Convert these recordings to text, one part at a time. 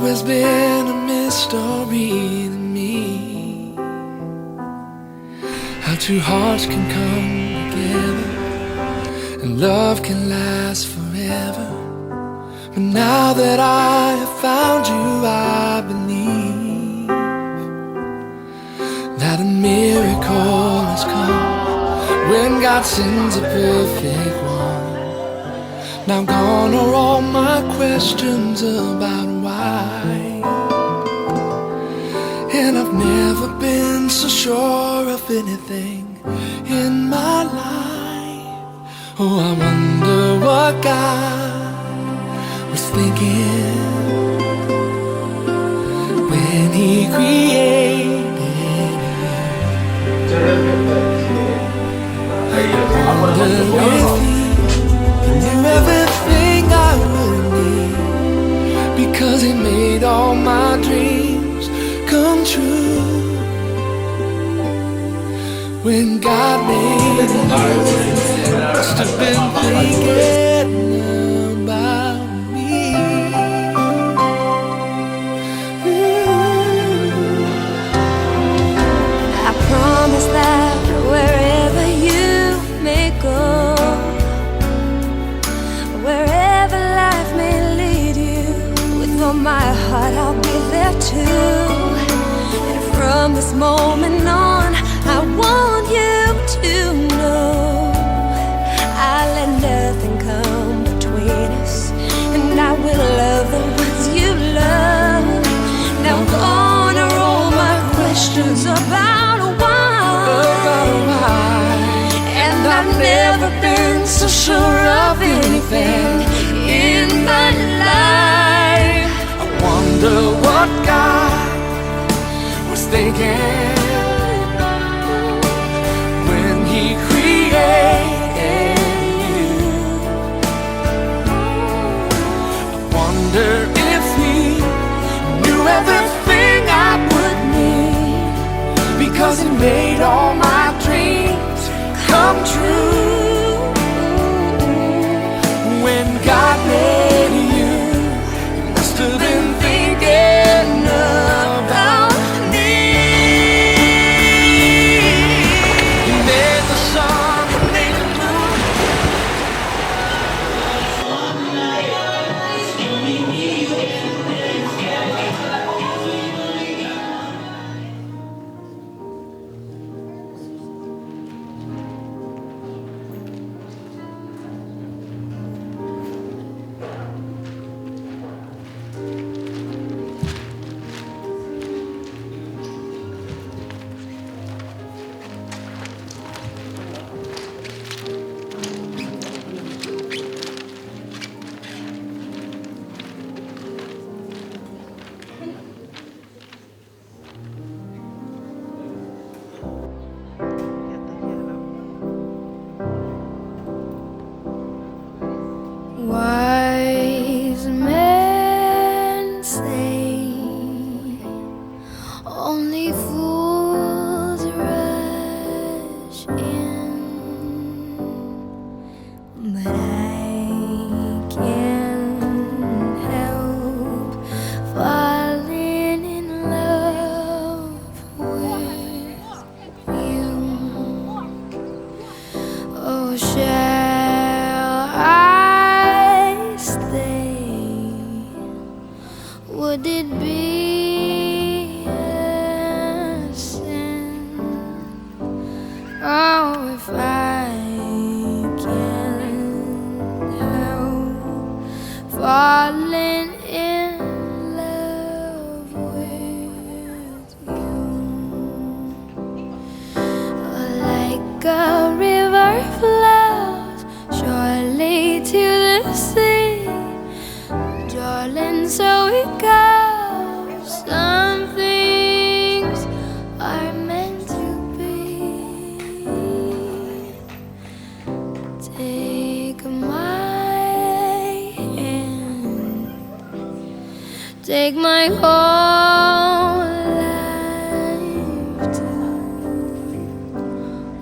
always been a mystery to me. How two hearts can come together and love can last forever. But now that I have found you, I believe that a miracle has come when God sends a perfect one. Now gone are all my questions about why. And I've never been so sure of anything in my life. Oh, I wonder what God was thinking when He created you. I wonder if He knew everything I would need, because He made all my dreams come true. When God made you, He must have been thinking about me. Ooh. I promise that wherever you may go, wherever life may lead you, with all my heart I'll be there too. And from this moment on, I want you to know I let nothing come between us, and I will love the ones you love. Now gone are all my questions about why, and I've never been so sure of anything in my life. I wonder what God was thinking when He created you. I wonder if He knew everything I would need, because He made all my dreams come true. When God made you, He must have been thinking about me. He made the sun, He made the moon. Wise men say only fools rush in, but I can't help falling in love with you. Oh, shall I stay? Would it be a sin? Oh, if I can't help falling in love with you. Like a river flows surely to the sea, darling, so it goes. Some things are meant to be. Take my hand, take my whole life too.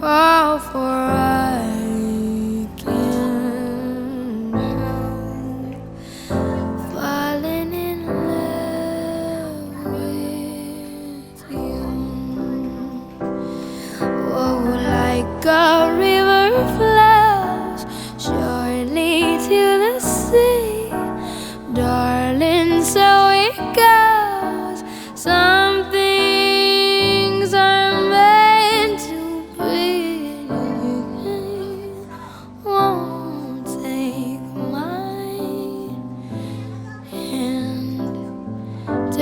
Oh, for I can't help falling in love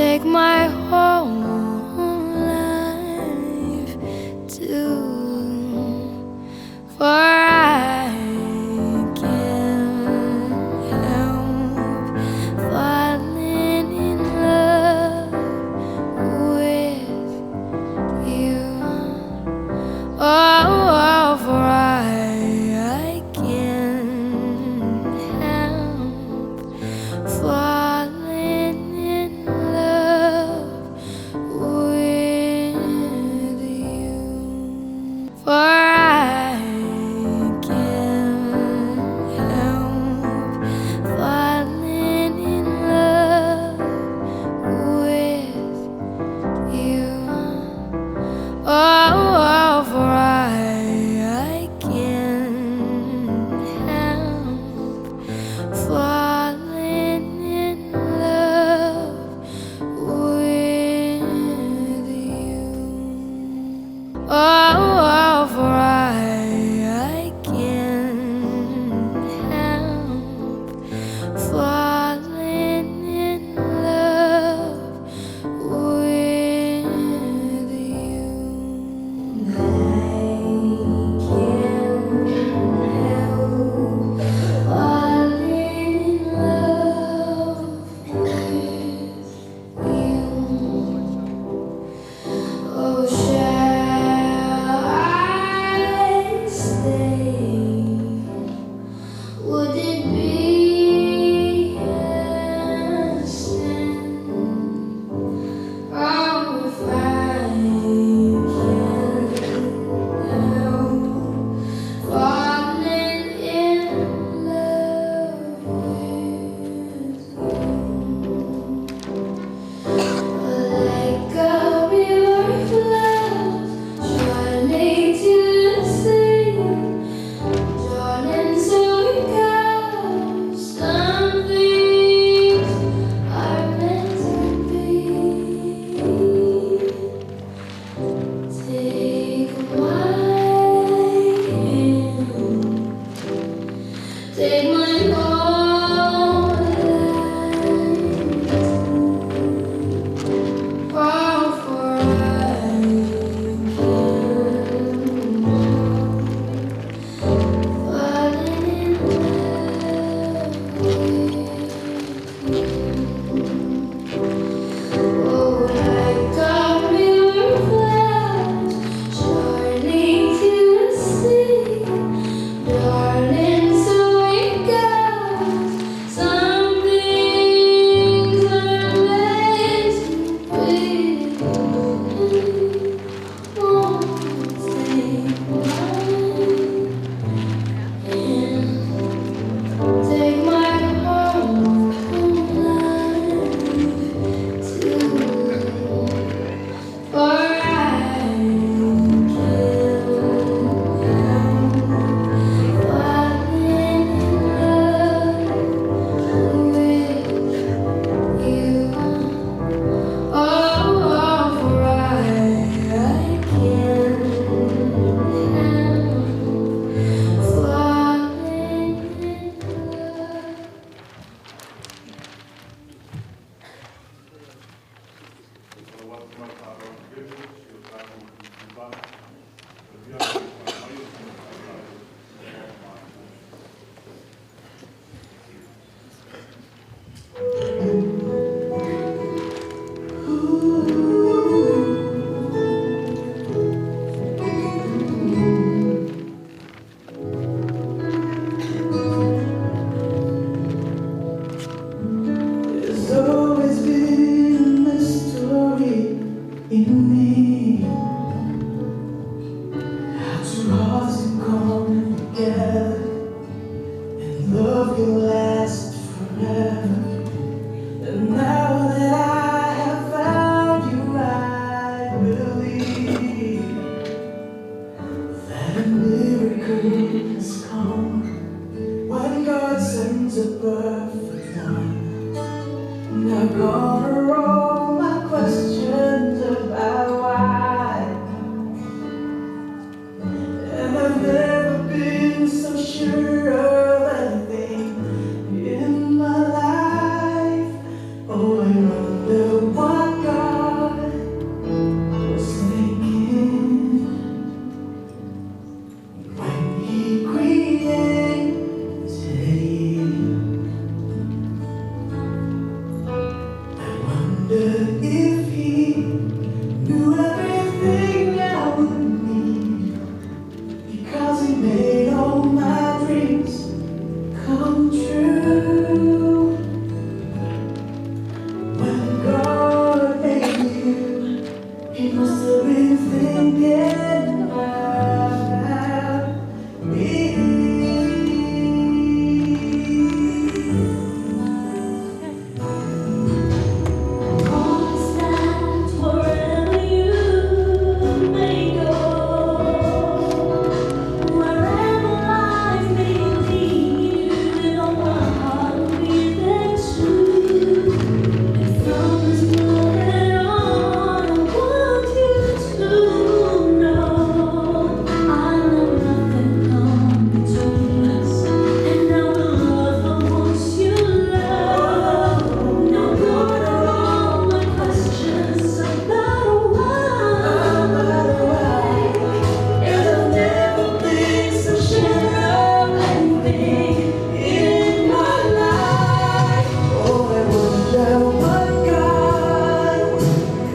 Take my whole life too, for I can't help falling in love with you. Oh, for I can't help falling in love with you. For I can't help falling in love with you. Oh, for I can't help falling in love with you. Oh, for I can't help falling in love with you. I can't help falling in love with you. Oh, shall I stay? Would it be a sin? Oh, if I can't help falling in love with you. Like a river flows surely to the sea, darling, so it goes. Some things are meant to be. Take my hand, take my whole life. Oh, for I can't falling in love with you. Oh, like a river flows surely to the sea, darling, so it goes. Some things are meant to be. Oh, take my hand, take my whole life too, for I can't help falling in love with you. Oh, for I can't help falling in love. There's always been a mystery Wonder if he knew everything I would need, because he made all my dreams come true. When God made you, he must have been thinking about me. Promise that wherever you may go, wherever life may lead you, with all my heart I'll be there too. And from this moment on, I want you to know I let nothing come between us, and I will love the ones you love. Now gone are all my questions about why. And I've never been so sure of anything in my life. Oh, I wonder what God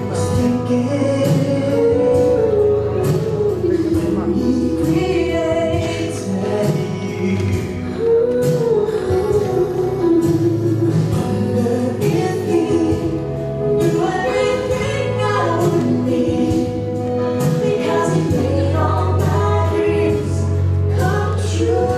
was thinking when He created you. Wonder if He knew everything I would need, because He made all my dreams come true.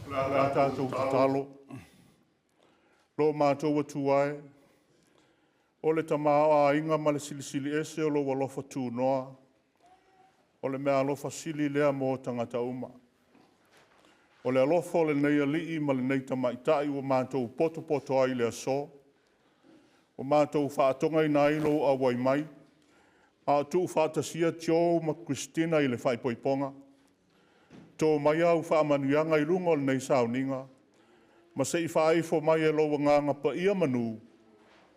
O le a tatou tatalo. Lo matou Atua e, o le tamaoaiga ma le silisili ese o lou alofa tunoa, o le meaalofa sili lea mo tagata uma. O le alofa o lenei alii ma lenei tamaitai ua matou potopoto ai i le aso, ua matou faatogaina ai lou auai mai, a o tuufaatasia Joe ma Christina i le faaipoipoga. To mai au faamanuiaga i luga o lenei sauniga, ma se i faaifo mai e lou agaga paia manu,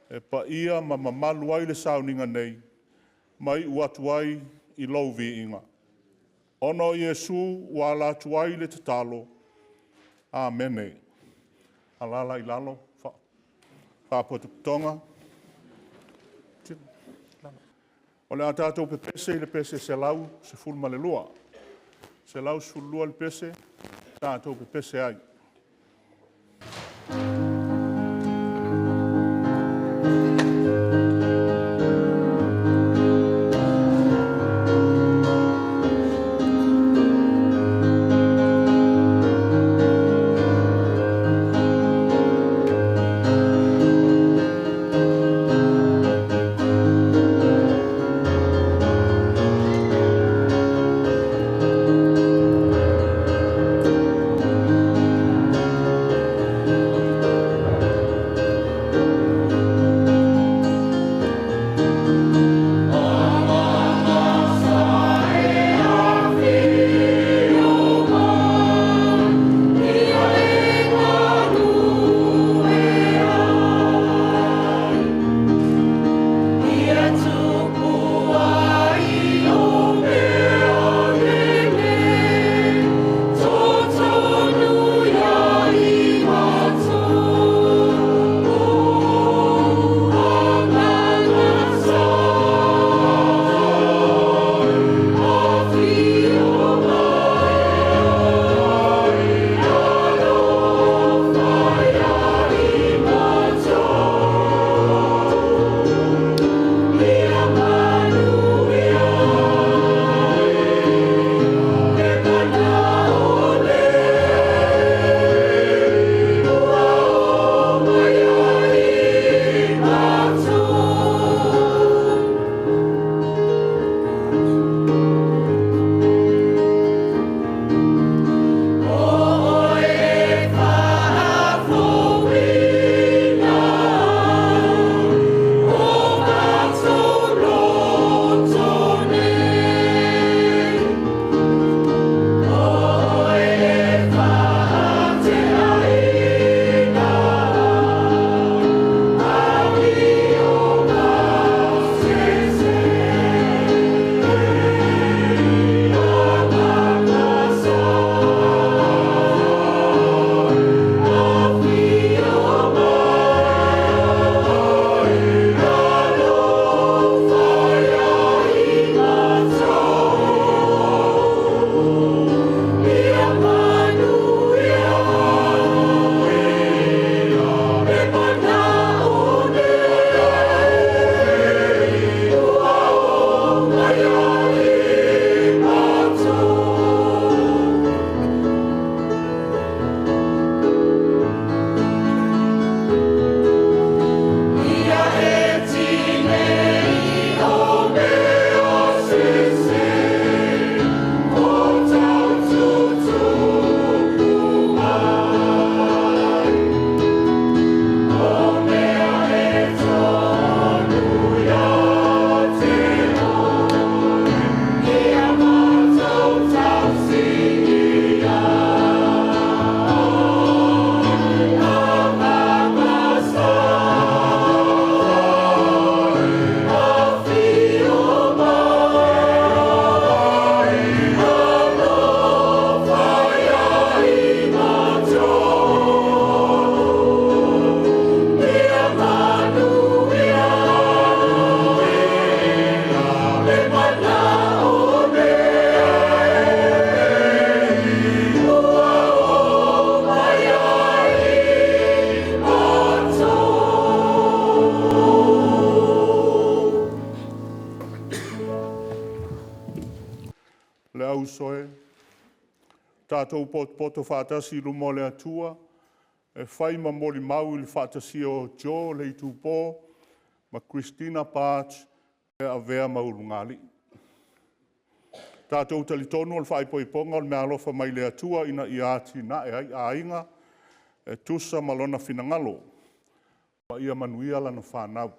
e paia ma mamalu ai le sauniga nei, ma iu atu ai i lou viiga. Ona o Iesu ua ala atu ai le tatalo. Amene. Alala i lalo, faapotopotoga. O le a tatou pepese i le pese 112. 112 le pese, tatou pepese ai. Thank faamoemoe, tatou potopoto faatasi i luma o le Atua e fai ma molimau i le faatasia o Joe Leitupo ma Christina Parts e avea ma ulugalii. Tatou talitonu o le faaipoipoga o le meaalofa mai le Atua ina ia atinae ai aiga e tusa ma Lona finagalo ma ia manuia lana fanau.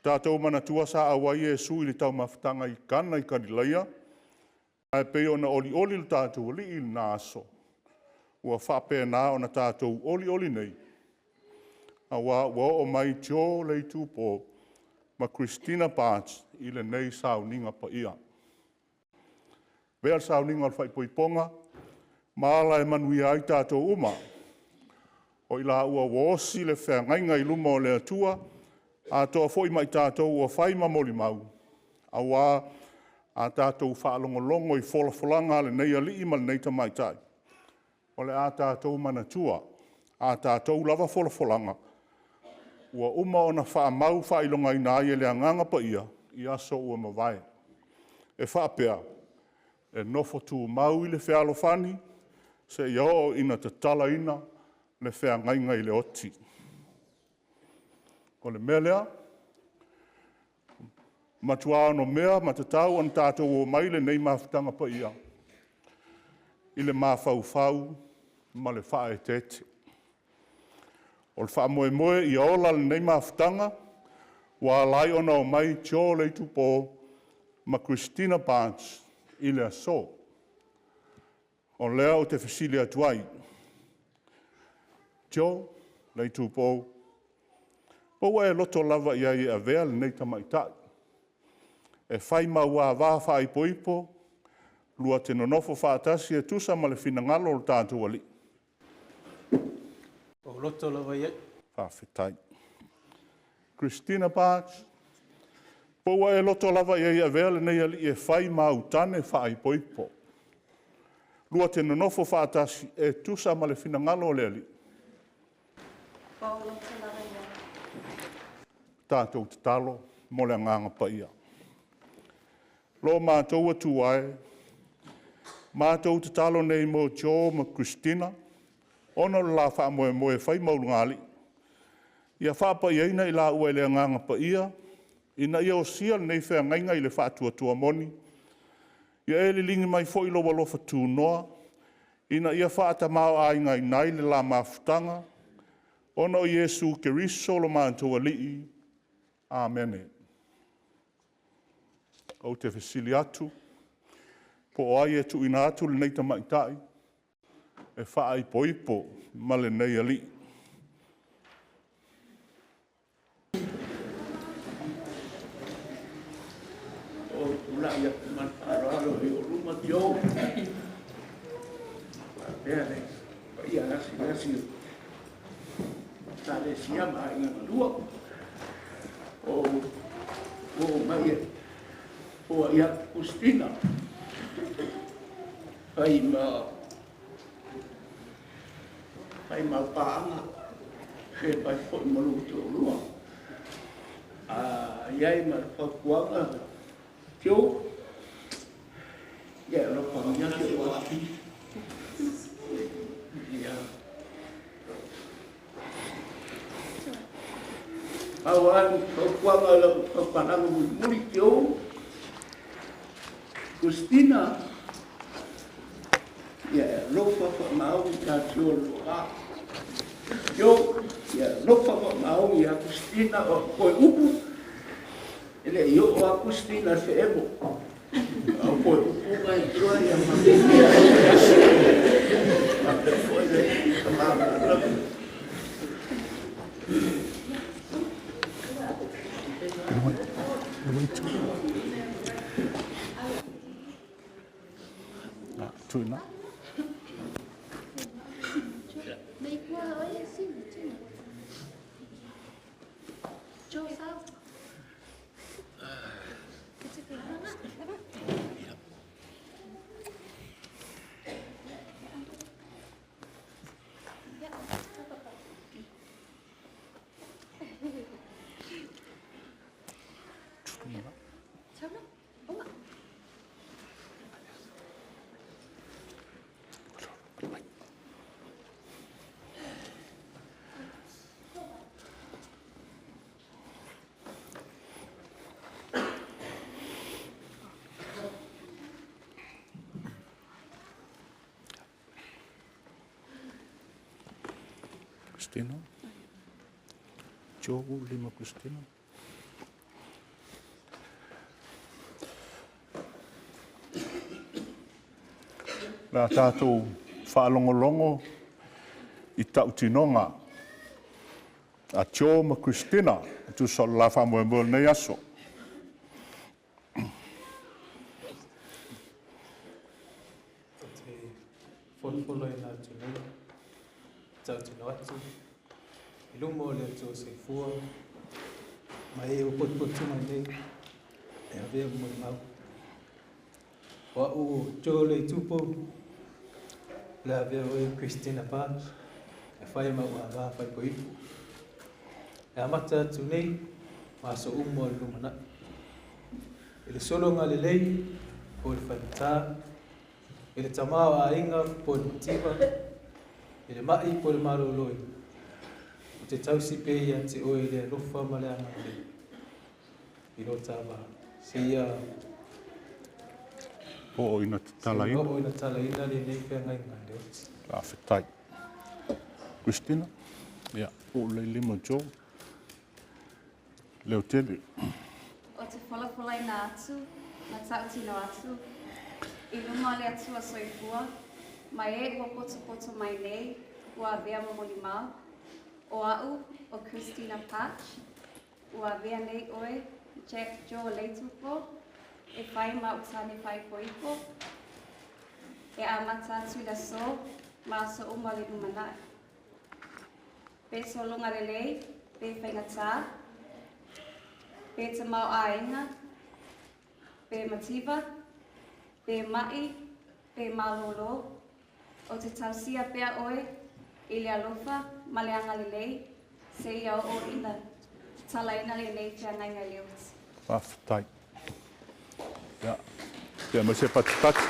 Tatou manatua sa auai Iesu i le taumafataga i Kana i Kalilaia, ae pei ona olioli lo tatou Alii i lena aso, ua faapena ona tatou olioli nei, aua ua oo mai Joe Leitupo ma Christina Parts i lenei sauniga paia. Avea le sauniga o le faaipoipoga ma ala e manuia ai tatou uma. O i laua ua osi le feagaiga i luma o le Atua, atoa foi ma i tatou ua fai ma molimau, aua a tatou faalogologo i folafolaga a lenei alii ma lenei tamaitai, o le a tatou manatua a tatou lava folafolaga ua uma ona faamau faailogaina ai e le Agaga Paia i aso ua mavae. E faapea, e nofo tumau i le fealofani seia oo ina tatalaina le feagaiga i le oti. O le mea lea, e matua onomea ma tatau ona tatou omai i lenei mafutaga paia i le mafaufau ma le faaeteete. O le faamoemoe ia ola lenei mafutaga ua ala ai ona omai Joe Leitupo ma Christina Barnes i le aso. O lea ou te fesili atu ai, Joe Leitupo, po ua e loto lava i ai e avea lenei tamaitai e fai ma au ava faaipoipo lua te nonofo faatasi e tusa ma le finagalo o le tatou Alii? Ou loto lava i ai. Faafetai. Christina Barnes, po ua e loto lava i ai e avea lenei alii e fai ma au tane faaipoipo, lua te nonofo faatasi e tusa ma le finagalo o le Alii? Ua ou loto lava i ai. Tatou tatalo mo le Agaga Paia. Lo matou Atua e, matou tatalo nei mo Joe ma Christina, ona o le la faamoemoe e fai ma ulugalii. Ia faapaiaina i laua e le Agaga Paia, ina ia osia lenei feagaiga i le faatuatua moni. Ia e liligi mai foi lou alofa tunoa, ina ia faatamaoaigaina ai le la mafutaga, ona o Iesu Keriso lo matou Alii. Amene. Ou te fesili atu, po o ai e tuuina atu lenei tamaitai e faaipoipo ma lenei alii? Ou tulai atu ma le faaaloalo i ou luma Joe, faapea le paia lasilasi o Ekalesia ma aiga e lua. Ou oo mai e foai atu Christina, fai ma au paaga, fepai foi ma lou toalua. A i ai ma le fautuaga, Joe, ia e alofagia si ou afafine. Ia. Pau lava le fautuaga i lau tautalaga mulimuli, Joe, Christina, ia e alofa faamaoni ia Joe lo va. Joe, ia alofa faamaoni ia Christina, o toe upu, e le i oo lava Christina i le feemo. A o toe upu na e tua ia manuia ai le aso. Faapea foi le tama ma le Tuina. Christina. Joe, lima Christina. Le a tātou whaalongolongo i tautinoga a Joe ma Christina e tusa o le la faamoemoe o lenei aso. Ou te folafolaina atu nei, tautino atu, i luma o le Atua Soifua, ma e ua potopoto mai nei, e avea ma molimau. O au o Joe Leitupo, o le a avea oe Christina Park, e fai ma ou ava faaipoipo. E amata atu nei ma aso uma o le lumanai. I le sologa lelei po o le faigata, i le tama o aiga po o le mativa, i le mai po o le maloloina, ou te tausi pea ia te oe i le alofa ma le agalelei i lo ta va. Seia Oo ina tatalaina. Oo ina tatalaina lenei feagaiga e le oti. Faafetai. Christina, ia, oo lelei lima Joe. Leo tele. Ou te folafolaina atu ma tautino atu i luma o le Atua Soifua, ma e ua potopoto mai nei, ua avea ma molimau, o au, o Christina Patch, ua avea nei oe, Jack Joe Leitupo, e fai ma ou tane faaipoipo, e amata atu i le aso ma aso uma o le lumanai. Pe sologa lelei, pe faigata, pe tamaoaiga, pe mativa, pe mai, pe malolo, ou te tausia pea oe i le alofa ma le agalelei, seia oo ina tatalaina lenei feagaiga i le oti. Faafetai. Ia, tea mai se patipati.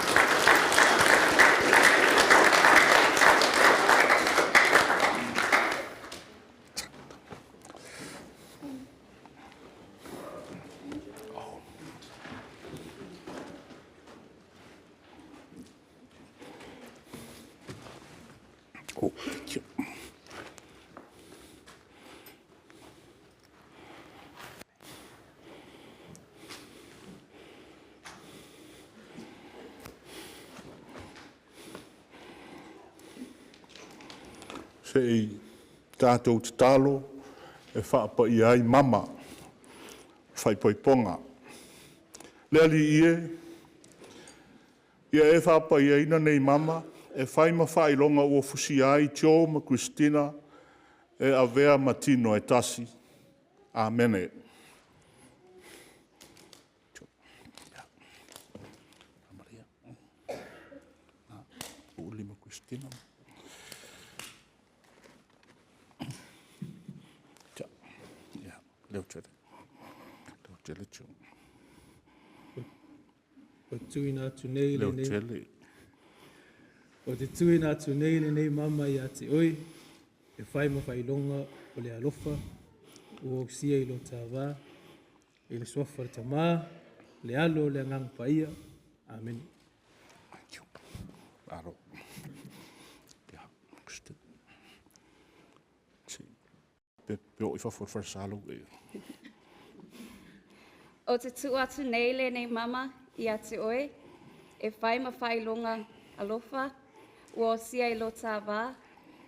Oh, thank you. Se i tatou tatalo e faapaia ai mama faaipoipoga. Le Alii e, ia e faapaiaina nei mama e fai ma faailoga ua fusia ai Joe ma Christina e avea ma tino e tasi. Amene. Ua tuuina atu nei lenei Ou te tuuina atu nei lenei mama ia te oe, e fai ma faailoga o le alofa ua ausia i lo ta va, i le suafa o le Tama, le Alo, le Agaga Paia. Amene. Thank you. Malo. Ia, Pe, pe o i fafo le falesalo. Ou te tuu atu nei lenei mama ia te oe, e fai ma faailoga alofa ua osia i lo ta va,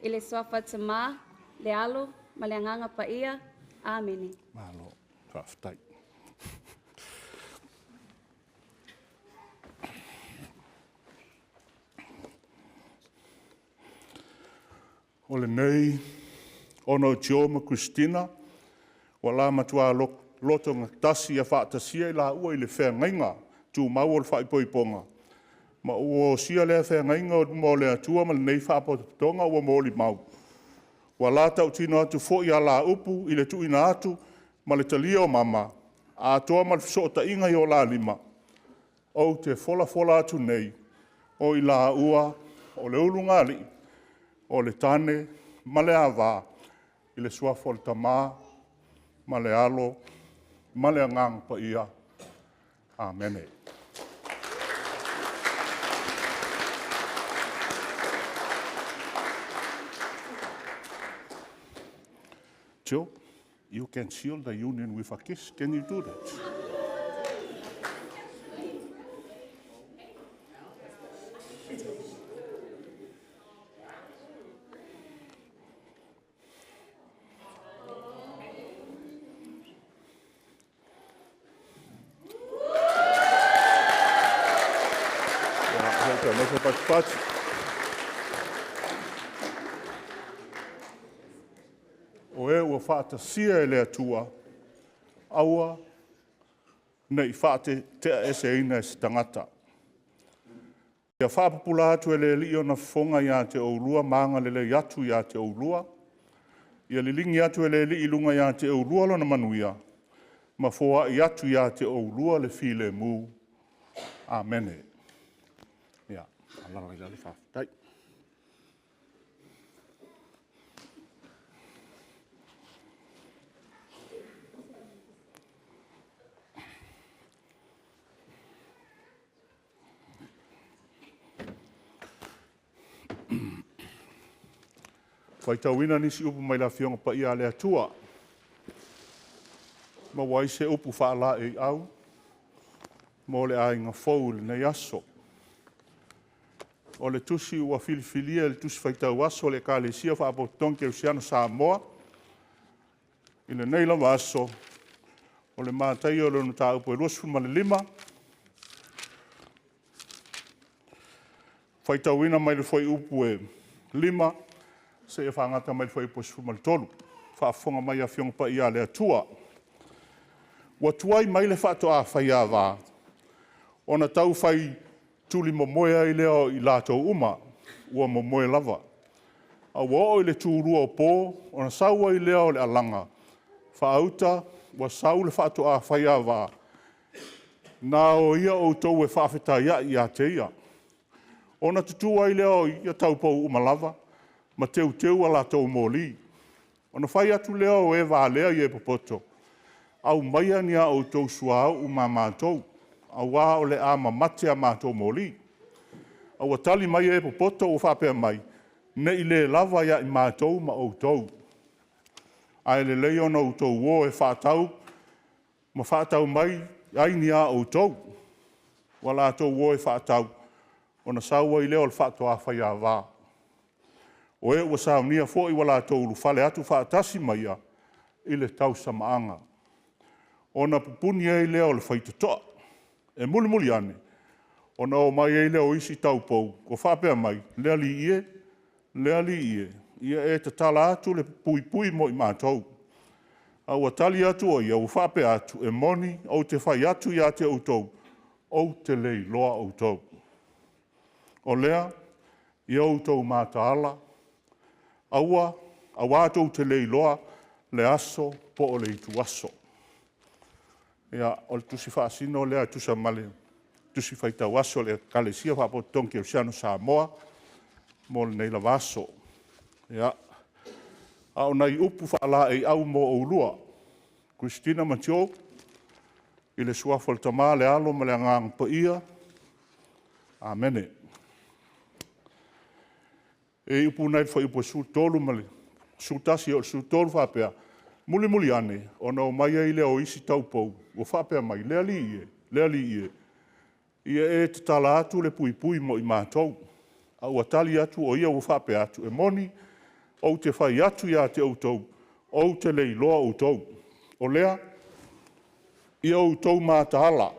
i le suafa Tama, le Alo, ma le Agaga Paia. Amene. Malo, faafetai. O lenei ona o Joe ma Christina, ua la matua loto gatasi ia faatasia i laua i le feagaiga tumau o le faaipoipoga, ma ua osia lea feagaiga o luma o le Atua ma lenei faapotopotoga ua molimau. Ua la tautino atu foi a la upu i le tuuina atu ma le talia o mama, atoa ma le fesootaiga i o la lima, ou te folafola atu nei, o i laua o le ulugalii, o le tane ma le ava, i le suafa o le Tama ma le Alo ma le Agaga Paia. Amene. Joe, you can seal the union with a kiss. Can you do that? O e ua faatasia e le Atua, aua ne i faateteaeseina e se tagata. Ia faapupula atu e le Alii ona fofoga ia te oulua ma agalelei atu ia te oulua. Ia liligi atu e le Alii i luga ia te oulua lona manuia, ma foai atu ia te oulua le filemu. Amene. Ia, alaala i lalo, faafetai. Faitauina nisi upu mai le Afioga Paia a le Atua. Maua ai se upu faalaeiau mo le aiga fou i lenei aso. O le tusi ua filifilia e le tusi faitau aso a le Ekalesia Faapotopotoga Kerisiano Samoa i lenei lava aso, o le Mataio i lona mataupu e 25, faitauina mai le fuaiupu e 5 seia fagata mai le fuaiupu e 13. Faafofoga mai Afioga Paia a le Atua. Ua tuai mai le faatoa faiava, ona tau fai tulimomoe ai lea o i latou uma ua momoe lava. A ua oo i le tulua o po, ona sau ai lea o le alaga, faauta ua sau le faatoa faiava, na o ia outou e faafetaiai ia te ia. Ona tutu ai lea o ia taupou uma lava, ma teuteu a latou moli. Ona fai atu lea o e valea i e popoto, aumaia ni a outou suauu ma matou, auā o le a mamate a matou moli. A ua tali mai e popoto ua faapea mai, ne i le lava ia i matou ma outou, ae lelei ona outou o e faatau ma faatau mai ai ni a outou. Ua latou o e faatau, ona sau ai lea o le faatoa faiava. O e ua saunia foi ua latou ulufale atu faatasi ma ia i le tausamaaga. Ona pupuni ai lea o le faitotoa. E mulimuli ane, ona o mai ai lea o isi taupou ua faapea mai, le Alii e, le Alii e, ia e tatala atu le puipui mo i matou. A ua tali atu o ia ua faapea atu, e moni ou te fai atu ia te outou, ou te le iloa outou. O lea, ia outou mataala, aua, auā tou te le iloa le aso po o le ituaso. Ia, o le tusi faasino lea e tusa ma le tusi faitau aso a le Ekalesia Faapotopotoga Kerisiano Samoa mo lenei lava aso. Ia, a o nai upu faalaeiau mo oulua, Christina ma Joe, i le suafa o le Tama, le Alo ma le Agaga Paia. Amene. E i upu na i le fuaiupu e 13 ma le 11 e oo i le 13 faapea, mulimuli ane, ona o mai ai lea o isi taupou, ua faapea mai, le Alii e, le Alii e, ia e tatala atu le puipui mo i matou. A ua tali atu o ia ua faapea atu, e moni, ou te fai atu ia te outou, ou te le iloa outou. O lea, ia outou mataala,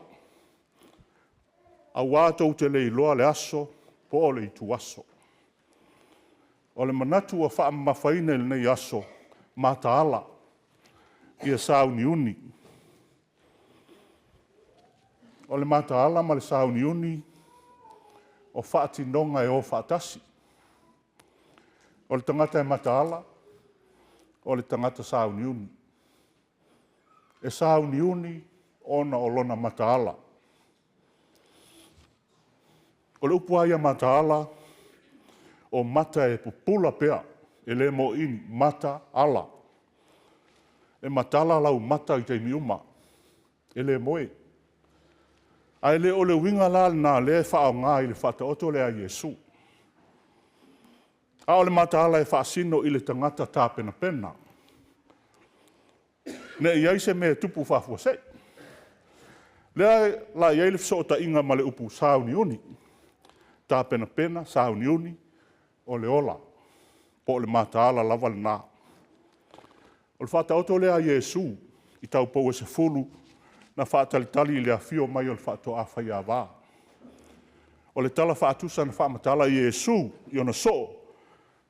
auā tou te le iloa le aso po o le ituaso. O le manatu ua faamamafaina i lenei aso, mataala, ia sauniuni. O le mataala ma le sauniuni o faatinoga e o faatasi. O le tagata e mataala, o le tagata sauniuni. E sauniuni ona o lona mataala. O le upu lava ia mataala, o mata e pupula pea, e le mōʻini, mataala. E matala lau mata i taimi uma, e le moe. Ae le o le uiga la lena o lea e faaaoga i le Faataoto lea a Iesu. A o le mataala e faasino i le tagata tapenapena. Ne i ai se mea e tupu faafuasei. Lea la i ai le fesootaiga ma le upu sauniuni. Tapenapena, sauniuni, o le ola, po o le mataala lava lena. O le faataoto lea a Iesu i taupou e 10 na faatalitali i le afio mai o le faatoa faiava. O le tala faatusa na faamatala e Iesu i ona soo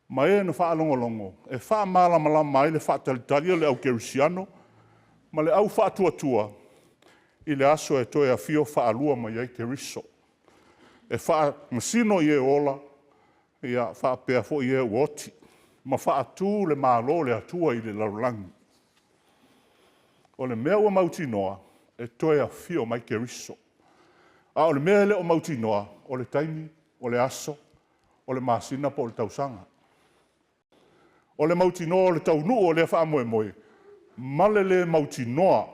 ma e na faalogologo e faamalamalama ai le faatalitali a le au kerisiano ma le au faatuatua i le aso e toe afio faalua mai ai Keriso. E faamasino i e ola, ia faapea foi e ua oti, ma faatu le Malo o le Atua i le lalolagi. O le mea ua mautinoa, e toe afio mai Keriso. A o le mea e le o mautinoa, o le taimi, o le aso, o le masina po o le tausaga. O le mautinoa o le taunuu o lea faamoemoe, ma le le mautinoa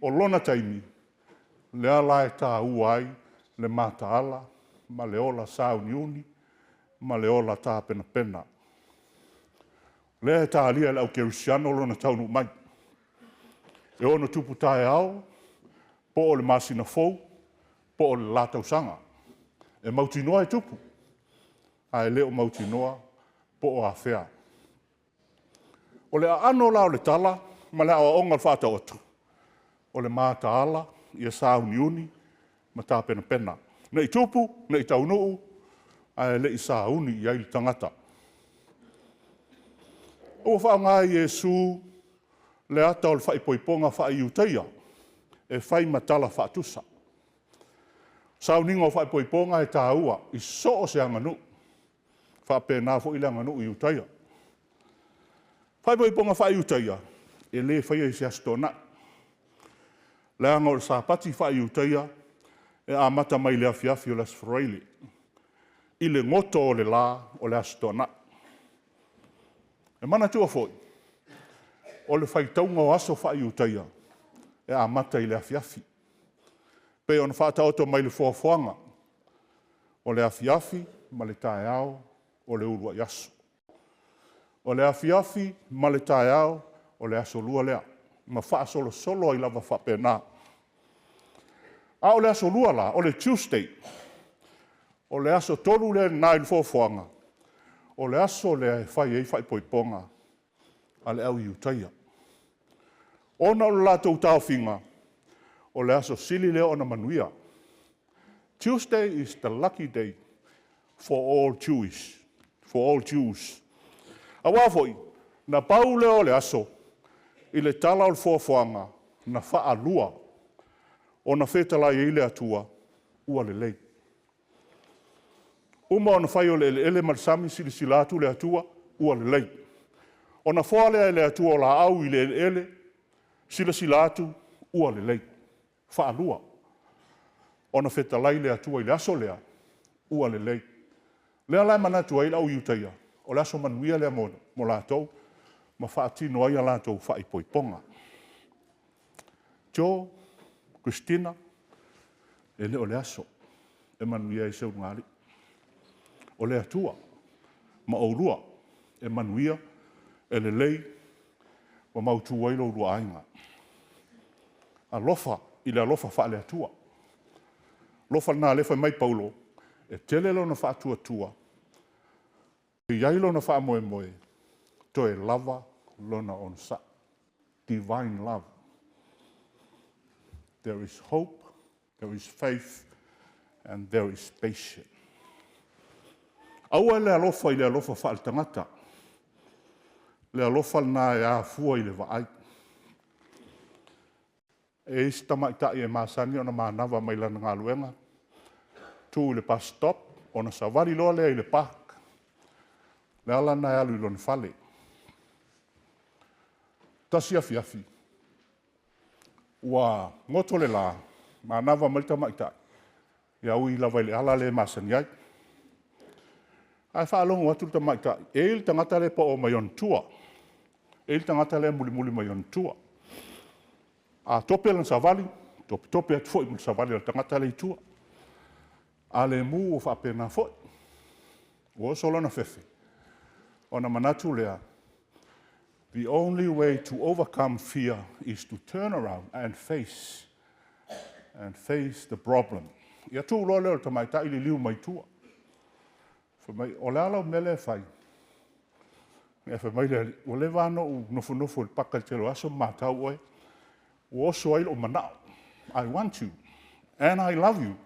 o lona taimi, lea la e taua ai le mataala ma le ola sauniuni ma le ola tapenapena. O lea e talia e le au kerisiano lona taunuu mai. E ono tupu taeao, po o le masina fou, po o le la tausaga. E mautinoa e tupu, ae le o mautinoa po o afea. O le aano la o le tala ma le aoaoga o le Faataoto, o le mataala, ia sauniuni ma tapenapena. Ne i tupu, ne i taunuu, ae le i sauni i ai le tagata. Ua faaaoga e Iesu le ata o le faaipoipoga faa-Iutaia e fai ma tala faatusa. Sauniga o faaipoipoga e taua i so o se aganuu, faapena foi le aganuu Iutaia. Faaipoipoga faa-Iutaia, e le faia i se Aso Toonai, leaga o le Sapati faa-Iutaia e amata mai le afiafi o le Aso Faraile i le goto o le la o le Aso Toonai. E manatua foi, o le faitauga o aso faa-Iutaia, e amata i le afiafi, pei ona faataoto mai i le foafoaga, o le afiafi ma le taeao o le uluai aso. O le afiafi ma le taeao o le aso lua lea, ma faasolosolo ai lava faapena. A o le aso lua la, o le Tuesday, o le aso tolu lena i le foafoaga, o le aso lea e fai ai faaipoipoga a le au Iutaia. Ona o le latou taofiga, o le aso sili lea ona manuia. Tuesday is the lucky day for all Jewish, for all Jews. Aua foi, na pau lea o le aso i le tala o le foafoaga na faalua ona fetalai ai le Atua, ua lelei. Uma ona fai o le eleele ma le sami, silasila atu le Atua, ua lelei. Ona foa lea e le Atua o laau i le eleele, silasila atu, ua lelei. Faalua ona fetalai le Atua i le aso lea, ua lelei. Lea la e manatu ai le au Iutaia, o le aso manuia lea mo latou, ma faatino ai a latou faaipoipoga. Joe, Christina, e le o le aso e manuia ai se ulugalii. O le Atua ma oulua e manuia, e lelei, ma mautu ai lo oulua aiga. Alofa i le alofa faale-Atua. Alofa lena lea fai mai Paulo, e tele lona faatuatua, e i ai lona faamoemoe, toe lava lona onosai. Divine love. There is hope, there is faith, and there is patience. Aua le alofa i le alofa faale-tagata. Le alofa lena e afua i le vaai. E i ai si tamaitai e masani ona manava mai lana galuega, tu i le bus stop, ona savali loa lea i le park. Le ala lena e alu i lona fale. Tasi afiafi, ua goto le la, manava mai le tamaitai, ia ui lava i le ala lea e masani ai. Ae faalogo atu le tamaitai, e i ai le tagata lea e pao mai ona tua. E i ai le tagata lea e mulimuli mai ona tua. A tope lana savali, tope atu foi ma le savali a le tagata lea i tua. A le mu ua faapena foi. Ua oso lona fefe, ona manatu lea, The only way to overcome fear is to turn around and face the problem. Ia tuu loa lea o le tamaitai liliu mai tua. Fai mai, o le a lau mea lea e fai? Ia fai mai le alii, ua leva lava ona ou nofonofo i le paka i le tele o aso ma matau oe, ua oso ai lou manao. I want you and I love you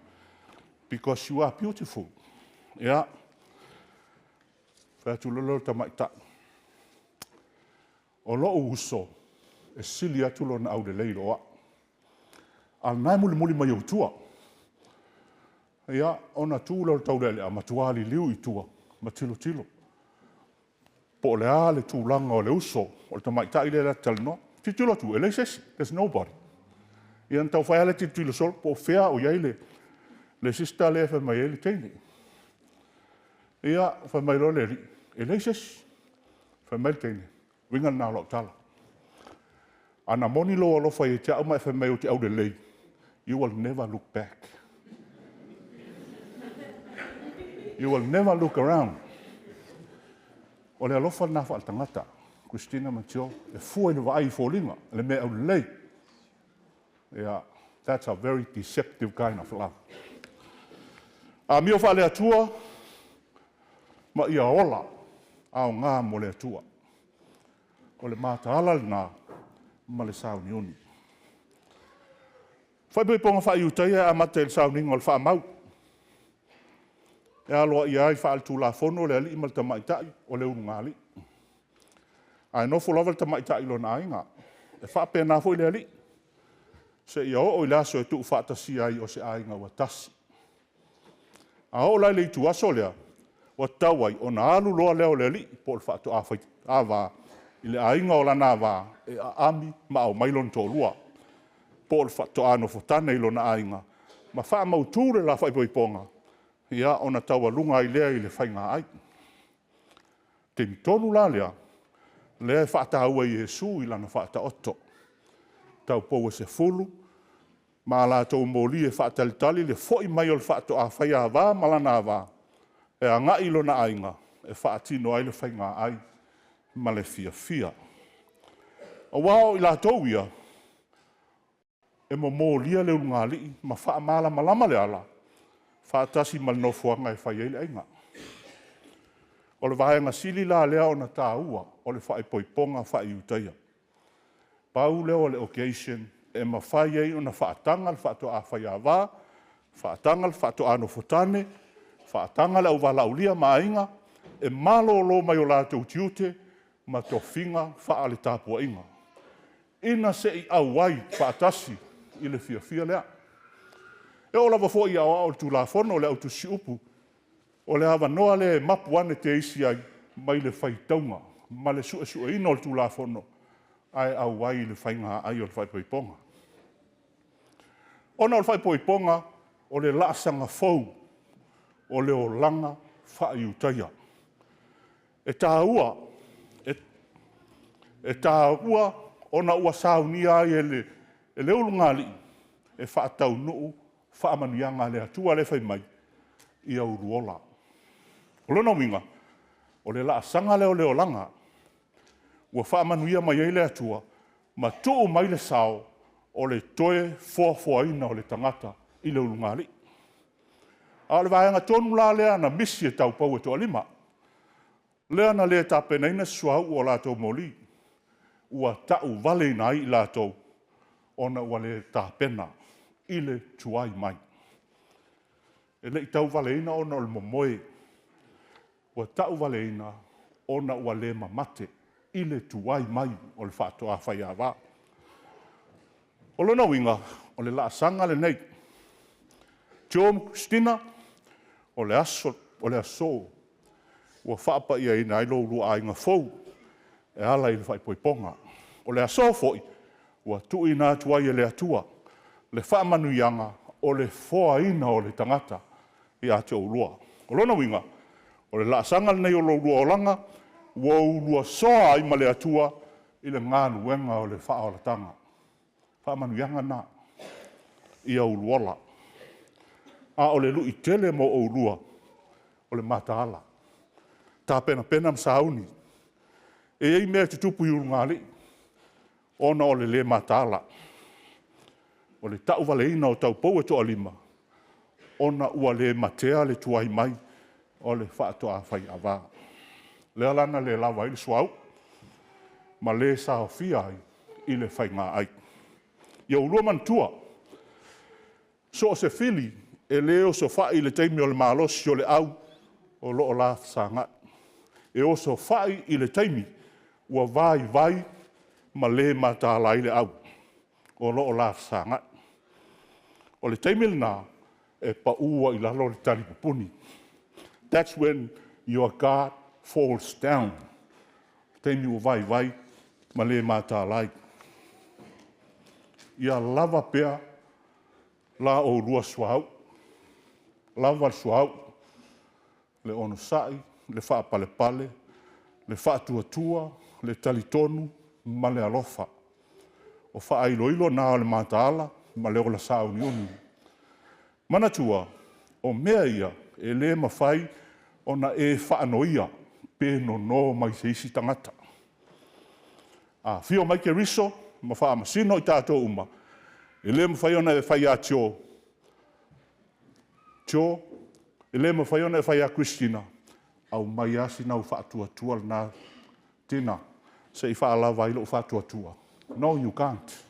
because you are beautiful. Ia, fai atu loa lea o le tamaitai, o lou uso, e sili atu lona aulelei i lo au. A o lena e mulimuli mai ou tua. Ia, ona tu lea o le taulealea, matua liliu i tua ma tilotilo. Po o le a le tulaga o le uso o le tamaitai lea la te talanoa. Tilotilo atu, e leai se isi, there's nobody. Ia ona tau fai lava lea tilotilo solo po o fea o i ai le sister lea e fai mai ai le teine. Ia, fai mai loa le alii, e leai se isi. Fai mai le teine, uiga lena o lau tala. A na moni lou alofa ia te au ma e fai mai ou te aulelei, you will never look back. You will never look around. O le alofa lena faaletagata, Christina ma Joe, e fua i le vaai i foliga, le mea aulelei. Yeah, that's a very deceptive kind of love. Amio faale-Atua ma ia ola aoga mo le Atua. O le mataala lena ma le sauniuni. Faaipoipoga faaiutaia e amata i le sauniga o le faamau. E aloaia ai faale-tulafono le alii ma le tamaitai o le ulugalii. Ae nofo lava le tamaitai i lona aiga. E faapena foi le alii, seia oo i le aso e tuufaatasia ai o se aiga ua tasi. A oo la i le ituaso lea, ua tatau ai ona alu loa lea o le alii po o le faatoa ava i le aiga o lana ava e aami ma aumai lona toalua, po o le faatoa nofotane i lona aiga ma faamautu le la faaipoipoga, ia ona taualuga ai lea i le faigaai. Taimi tonu la lea, lea e faataua e Iesu i lana faataoto, taupou e 10 ma latou moli e faatalitali le foi mai o le faatoa faiava ma lana ava e agai i lona aiga e faatino ai le faigaai ma le fiafia. Aua o i latou ia, e momolia le ulugalii ma faamalamalama le ala, faatasi ma le nofoaga e fai ai le aiga. O le vaega sili la lea ona taua o le faaipoipoga faaiutaia. Pau lea o le occasion e mafai ai ona faataga le faatoa faiava, faataga le faatoa nofotane, faataga le auvalaaulia ma aiga, e malolo mai o latou tiute ma tofiga faale-tapuaiga, ina se i auai faatasi i le fiafia lea. E oo lava foi i aoao o le Tulafono o le autusiupu, o le avanoa lea e mapu ane teisi ai mai le faitauga ma le suesueina o le Tulafono, ae auai i le faigaai o le faaipoipoga. Ona o le faaipoipoga, o le laasaga fou o le olaga faaiutaia. E taua ona ua saunia ai e le ulugalii e faataunuu faamanuiaga a le Atua lea e fai mai, ia uluola. O lona uiga, o le laasaga lea o le olaga ua faamanuia mai ai le Atua ma tuu mai le sao o le toe foafoaina o le tagata i le ulugalii. A o le vaega tonu la lea na misi e taupou e toalima, lea na le tapenaina se suauu o latou moli, ua tauvaleina ai i latou ona ua le tapena i le tuai mai. E le i tauvaleina ona o le momoe, ua tauvaleina ona ua le mamate i le tuai mai o le faatoa faiava. O lona uiga, o le laasaga lenei. Joe ma Christina, o le aso ua faapaiaina ai lo oulua aiga fou e ala i le faaipoipoga. O le aso foi ua tuuina atu ai e le Atua le faamanuiaga o le foaina o le tagata ia te oulua. O lona uiga, o le laasaga lenei o lo oulua olaga, ua oulua soa ai ma le Atua i le galuega o le faaolataga. Faamanuiaga lena, ia uluola. A o le lui tele mo oulua, o le mataala, tapenapena ma sauni. E i ai mea e tutupu i ulugalii ona o le le mataala. O le tauvaleina o taupou e toalima ona ua le matea le tuai mai o le faatoa faiava. Lea la na le lava ai le suauu ma le saofia ai i le faigaai. Ia oulua manatua, so o se fili e le osofai i le taimi o le malosi o le au o lo o la fesagai. E osofai i le taimi ua vaivai ma le mataala ai le au o lo o la fesagai. O le taimi lena e pau ai i lalo le talipupuni. That's when your guard falls down. Taimi ua vaivai ma le mataala ai. Ia lava pea la oulua suauu, lava le suauu, le onosai, le faapalepale, le faatuatua, le talitonu ma le alofa. O faailoilo na o le mataala ma le ola sauniuni. Manatua, o mea ia e le mafai ona e faanoia pe nono mai se isi tagata. A afio mai Keriso ma faamasino i tatou uma, e le mafai ona e fai ia Tio, Tio, e le mafai ona e fai ia Christina, aumai lava sina au faatuatua lena Tina se i faalava ai lou faatuatua. No, you can't.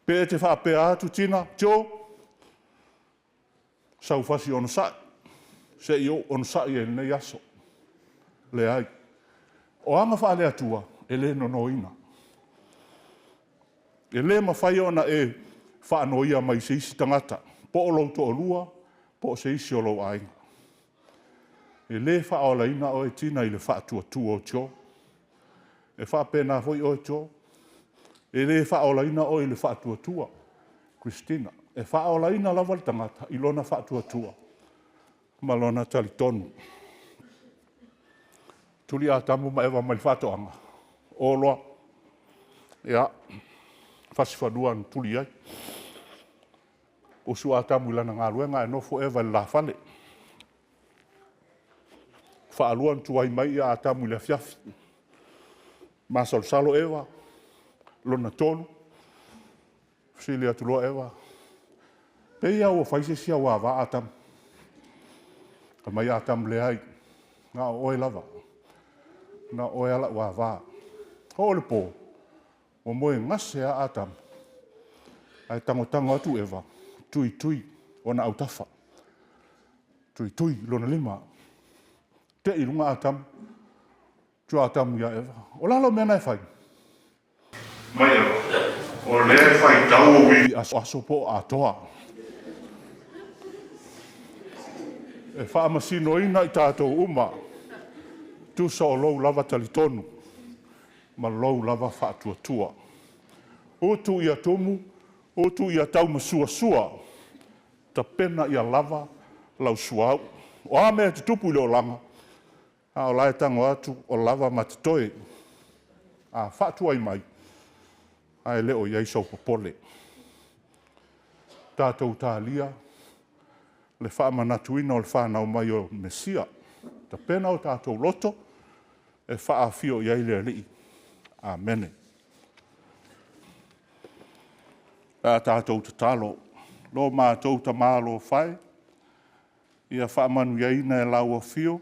Pe e te faapea atu Tina, Tio, sau fasi onosai, se i ou onosai ai i lenei aso. Leai. O aga faale-Atua, e le nonoina. E le mafai ona e faanoia mai se isi tagata, po o lou toalua, po o se isi o lou aiga. E le faaolaina oe Tina i le faatuatua o Tio. E faapena foi oe Tio, e le faaolaina oe i le faatuatua, Christina. E faaolaina lava le tagata i lona faatuatua ma lona talitonu. Tuli Atamu ma Eva mai le faatoaga, o loa, ia, fasi fanua na tuli ai. Usu Atamu i lana galuega ae nofo Eva i le lafale. Faalua ona tuai mai Atamu i le afiafi. Masalosalo Eva, lona tolu, fesili atu loa Eva, pei lava ua fai se isi au ava Atamu. Fai mai Atamu, leai, na o oe lava, na o oe lava lau ava. Oo i le po, ua moe gase lava Atamu, ae tagotago atu Eva, tuitui ona autafa, tuitui i lona lima. Tei i luga Atamu, tua Atamu ia Eva, o le a lau mea na e fai? Mai Eva, o lea e faitau ou i aso po o atoa. E faamasinoina i tatou uma, tusa o lou lava talitonu ma lou lava faatuatua. Utu ia tumu, utu ia taumasuasua, tapena ia lava lau suauu. O a mea e tutupu i le olaga, a o la e tago atu o lava ma totoe. A faatuai mai, ae le o i ai sou popole. Tatou talia le faamanatuina o le fanau mai o Mesia. Tapena o tatou loto e faafio i ai le Alii. Amene. Le a tatou tatalo, lo matou Tama alofa e, ia faamanuiaina e lau afio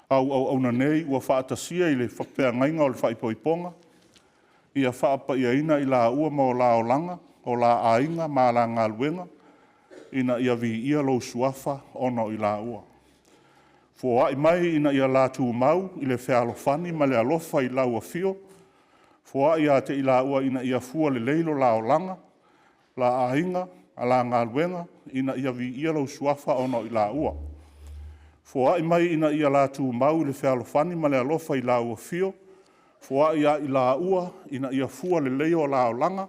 au auauna nei ua faatasia i le feagaiga o le faaipoipoga, ia faapaiaina i laua ma o la olaga, o la aiga ma la galuega, ina ia viia lou suafa ona o i laua. Foai mai ina ia la tumau i le fealofani ma le alofa i lau afio, foai ia te i laua ina ia fua lelei lo la olaga, la aiga, a la galuega, ina ia viia lou suafa ona o i laua. Foai mai ina ia la tumau i le fealofani ma le alofa i lau afio, foai ia i laua ina ia fua lelei o la olaga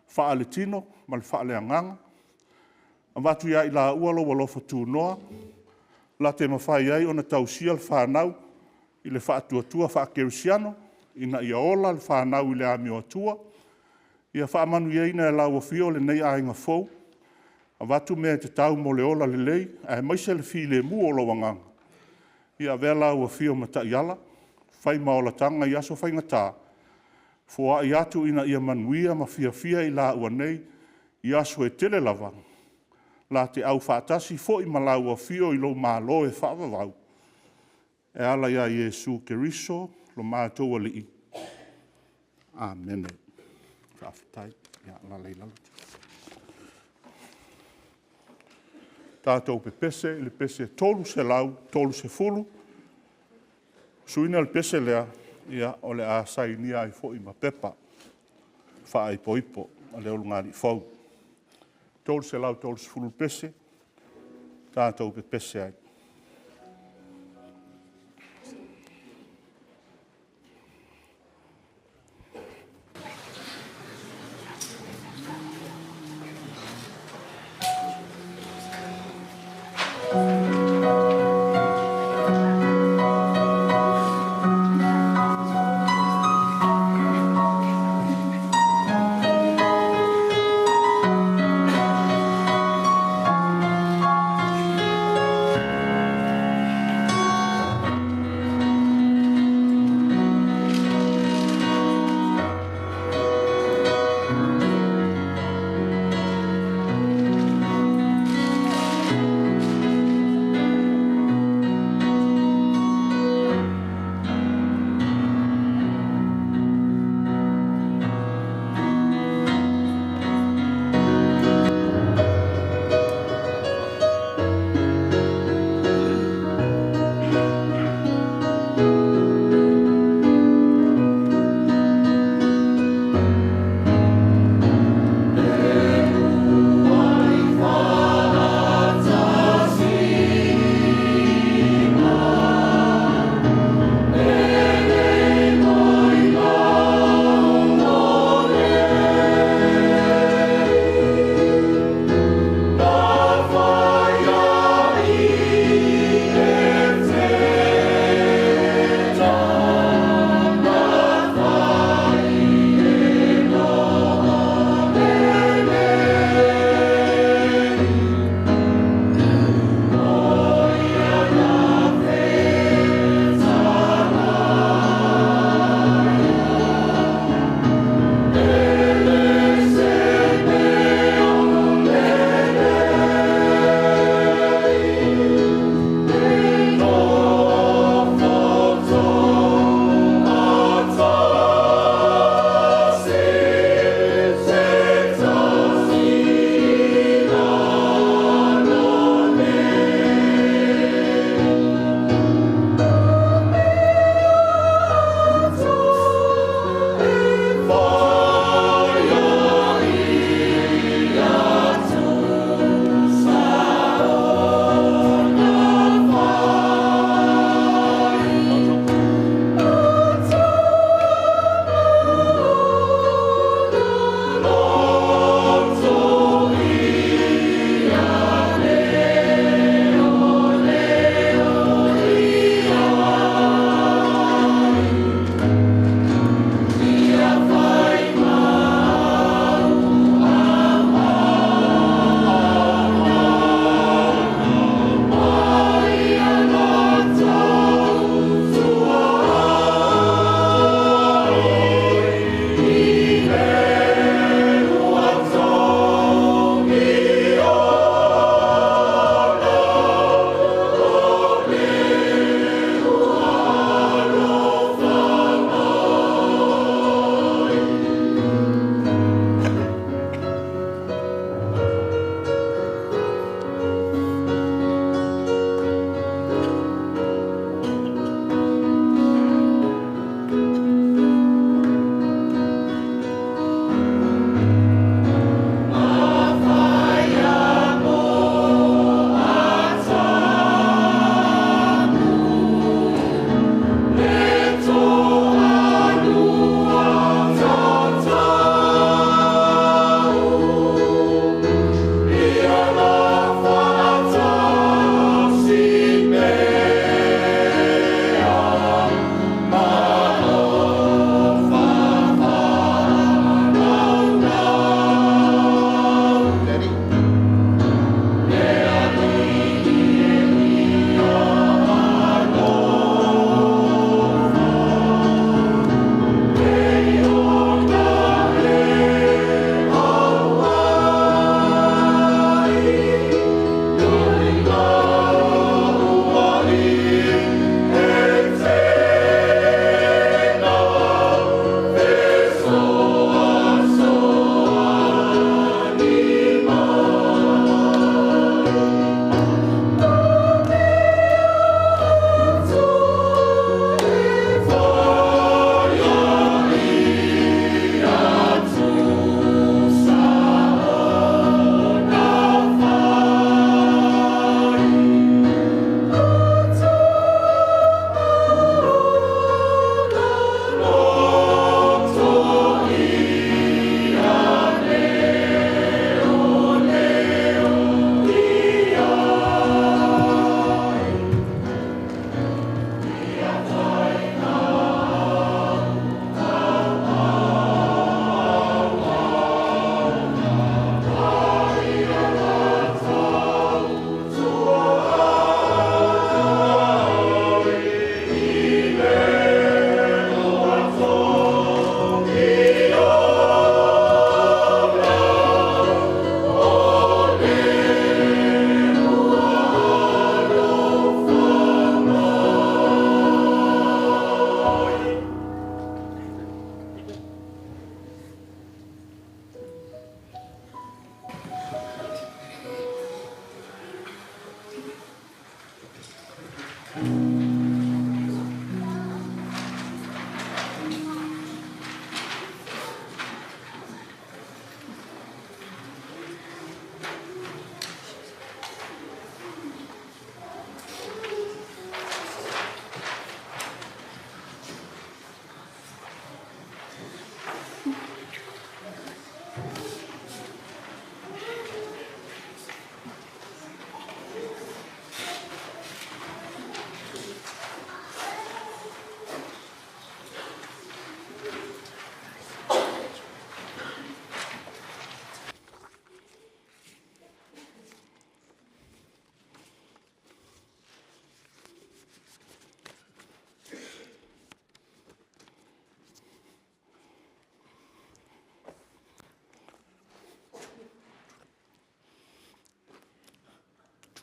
faale-tino ma le faale-agaga, avatu ia i laua lou alofa tunoa, late mafai ai ona tausia le fanau i le faatuatua faakerisiano, ina ia ola le fanau i le amioatua. Ia faamanuiaina e lau afio lenei aiga fou, avatu mea e tatau mo le ola lelei aemaise le filemu o lou Agaga. Ia avea lau afio ma taiala, Fai ma olataga i aso faigatā, foai atu ina ia manuia ma fiafia i laua nei i aso e tele lava, la te aufaatasi foi ma laua afio i lou Malo e faavavau, e ala ia Iesu Keriso lo matou Alii. Amene. Faafetai. Ia, alaala i lalo. Tatou pepese i le pese 330, suiina le pese lea, ia, o le a sainia ai foi ma pepa faaipoipo a le ulugalii fou. 330 pese, tatou pepese ai.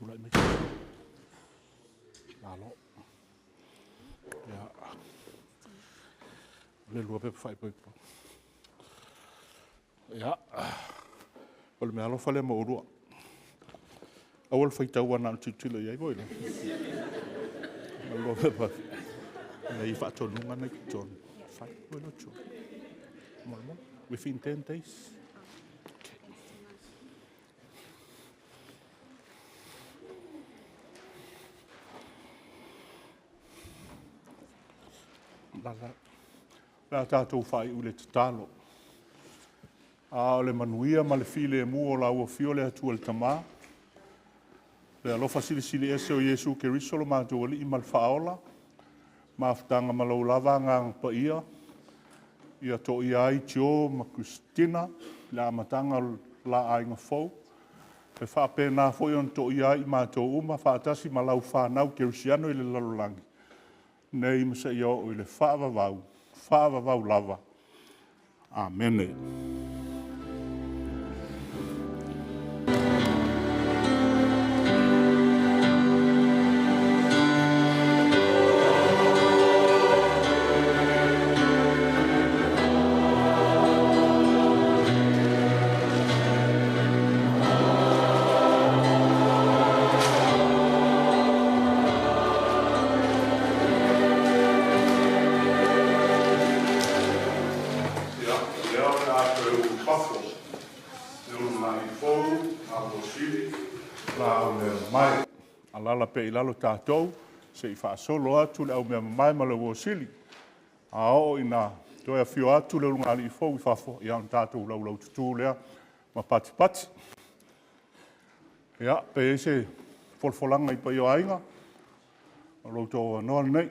Tulai mai. Malo. Ia. O le lua pepa faaipoipo. Ia. O le meaalofa lea mo oulua. Aua le faitaua na o le tilotilo i ai foi lea. O le lua pepa i faatonuga na i totonu. Fai foi lo tio. Within 10 days. Okay. La le a tatou faaiu i le tatalo. A o le manuia ma le filemu o la ua afio le Atua le Tama, le alofa silisili ese o Iesu Keriso lo matou Alii ma le Faaola, mafutaga ma lou lava Agaga Paia, ia toia ai Tio ma Christina i le amataga o le la aiga fou, e faapena foi ona toia ai i matou uma faatasi ma lau fanau kerisiano i le lalolagi, nei ma seia oo i le faavavau, faavavau lava. Amene. Ia, o lea o le a toe ulufafo le ulugalii fou a Tuasivi laaumeamamae. Alaala pea i lalo tatou se i faasolo atu le aumeamamae ma le uo sili. A oo ina toe afio atu le ulugalii fou i fafo, ia ona tatou laulaututu lea ma patipati. Ia, pe i ai se folafolaga i paia o aiga, o lo outou avanoa lenei.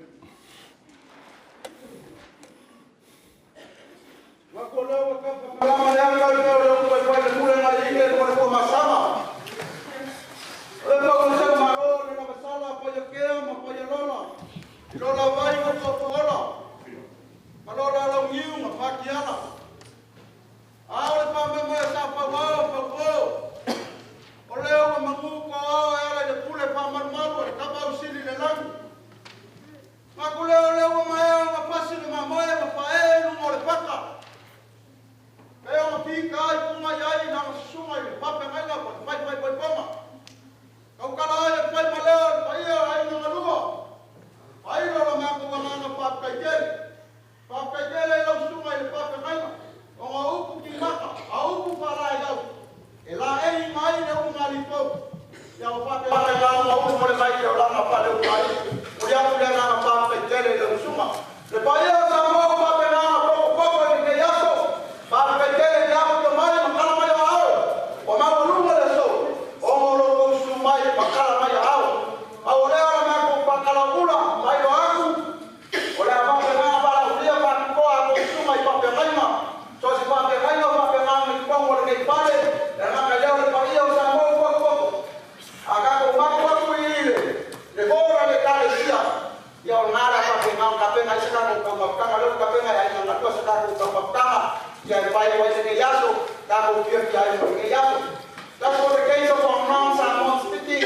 That's what the case of our non-Samoan speaking.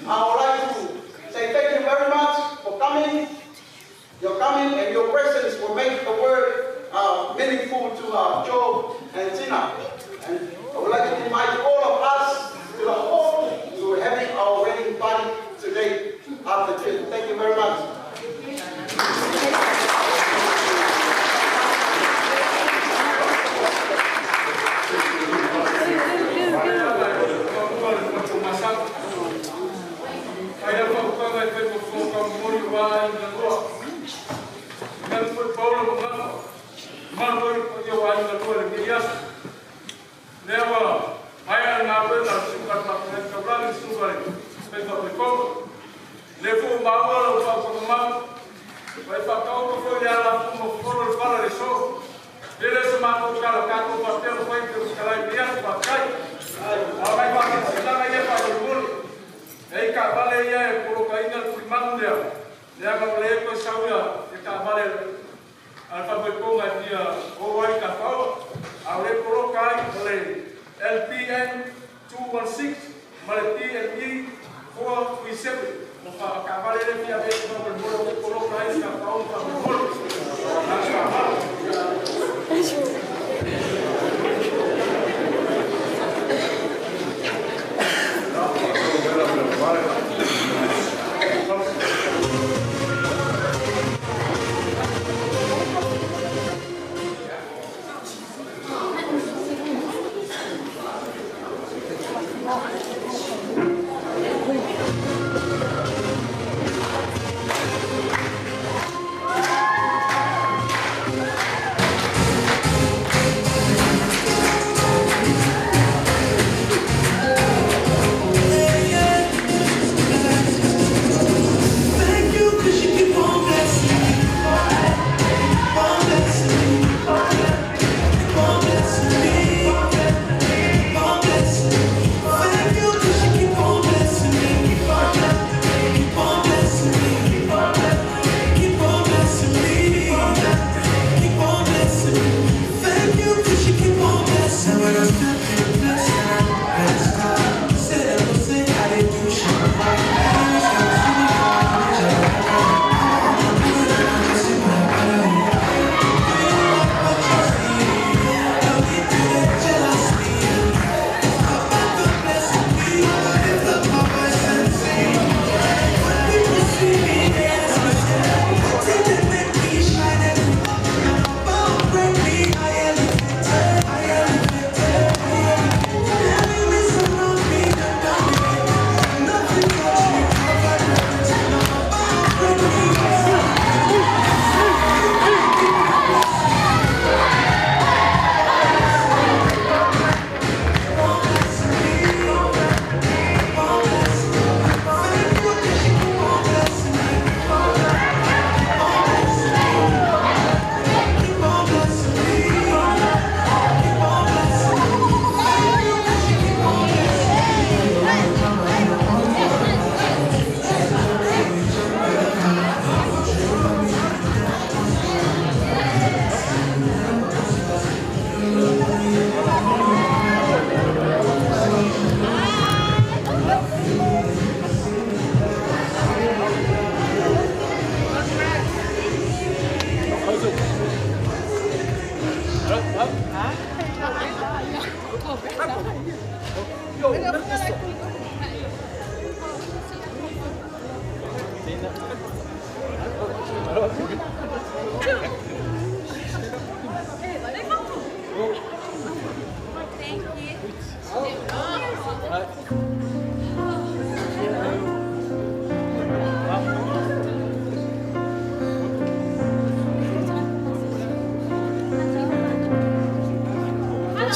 I would like to say thank you very much for coming. Your coming and your presence will make the word meaningful to Job and Tina. And I would like to invite all of us to the hall to having our wedding party today after church. Thank aua aiga lua. Manatu foi Paulo ma Gafa, mamalu foi le paia o aiga lua i lenei aso. Lea ua maea le galuega a le Susuga i le Faafeagaiga Taulagi, le Susuga i le Faiga Faipolo. Lea foi ua maua lau faafofoga mau, ua e faataoto foi le alafua ma fofolo le fala i le aso. E le o se matou tala tatou faapea ua fai le fetalai i lenei aso, faafetai. A o nai faasilasilaga ia faamolemole, e i ai taavale ia e polokaina le tulimanu lea, leaga ua le toe sau ia taavale a le faamaitoga e fia o ai i Tafaoa, a o lea e poloka ai o le LPN 216 ma le PNE 437. O taavale lea e fia ave faamolemole, o lea e poloka ai le tafaoga faamolemole. Ma le faaaloalo. Thank you 'cause you keep on blessing me. Keep on blessing me. Keep on blessing me. Keep on blessing me. Thank you 'cause you keep on blessing me. Keep on keep on blessing me. Keep on keep on blessing me. Keep on blessing me. Thank you 'cause you keep on blessing me. When I step in the blessing, praise God. Say that, say I did do shit.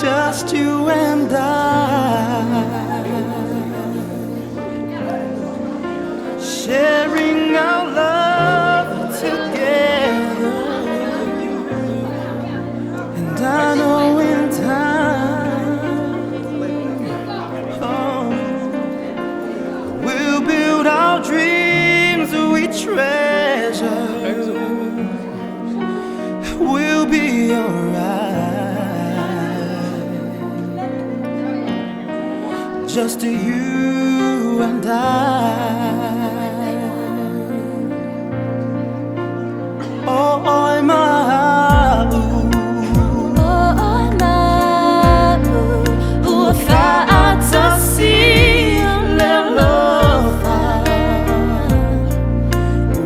Just you and I, sharing our love together. And I know in time, oh, we'll build our dreams we treasure. We'll be alright. Just you and I. Oh, oh, my, ooh. Oh, my, ooh, ua fa'atasi le alofa.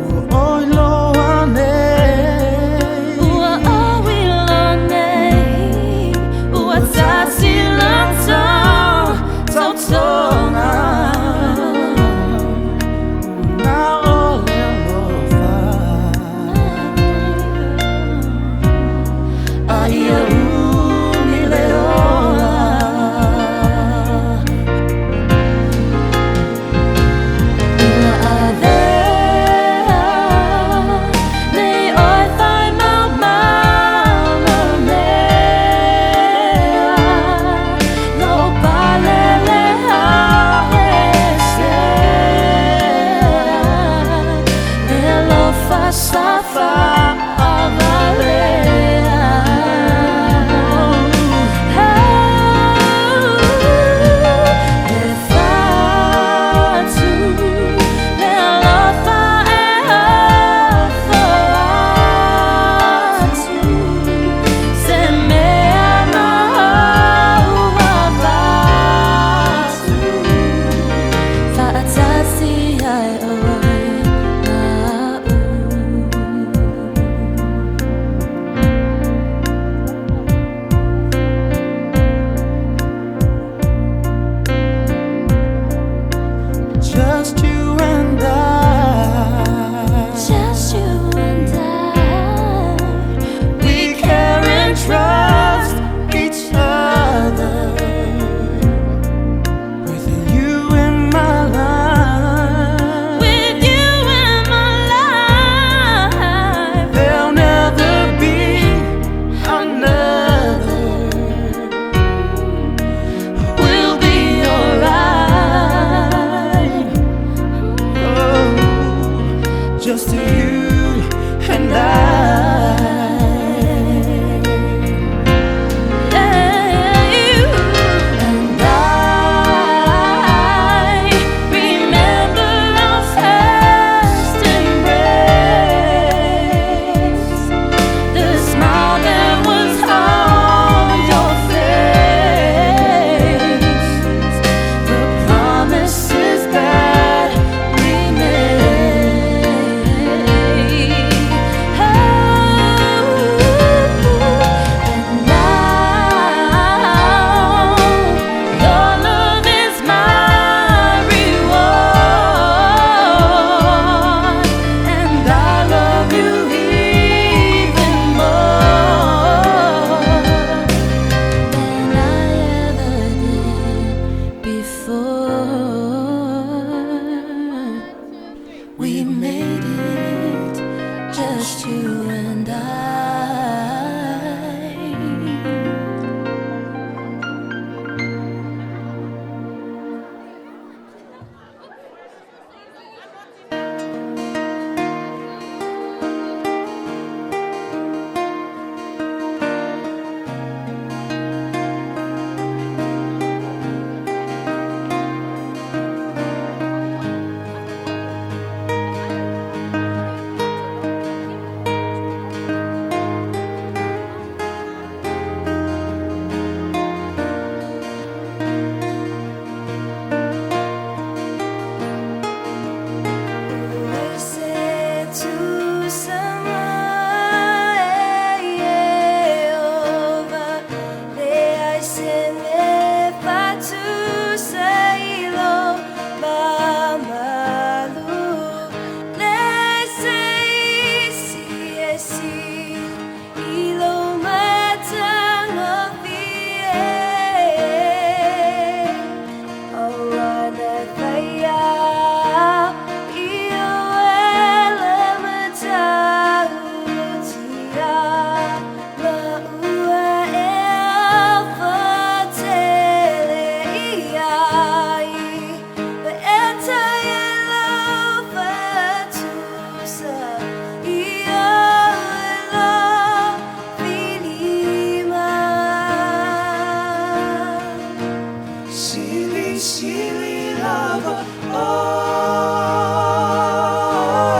Ua oi loa nei. Ua oi loa nei, ua tasi le tau tautoga. Just you and I. And I remember our first embrace, the smile that was on your face, the promises that we made. Oh, and now your love is my reward, and I love you even more than I ever did before. We made it, just you and I. Sili, sili lava, oh,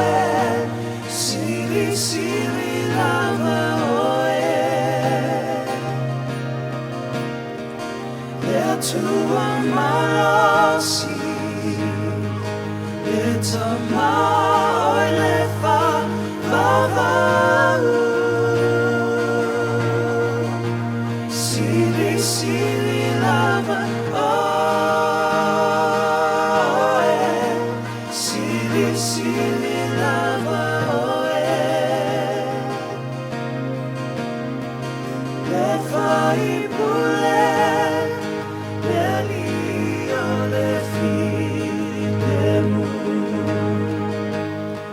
yeah. Sili, sili lava, oh, yeah. Le tua malosi, le tamao e le fa, va, va, Sili, sili lava, oh, yeah. Sili, sili lava, oh, yeah. Le fai pule, le lio, le fi, le mu.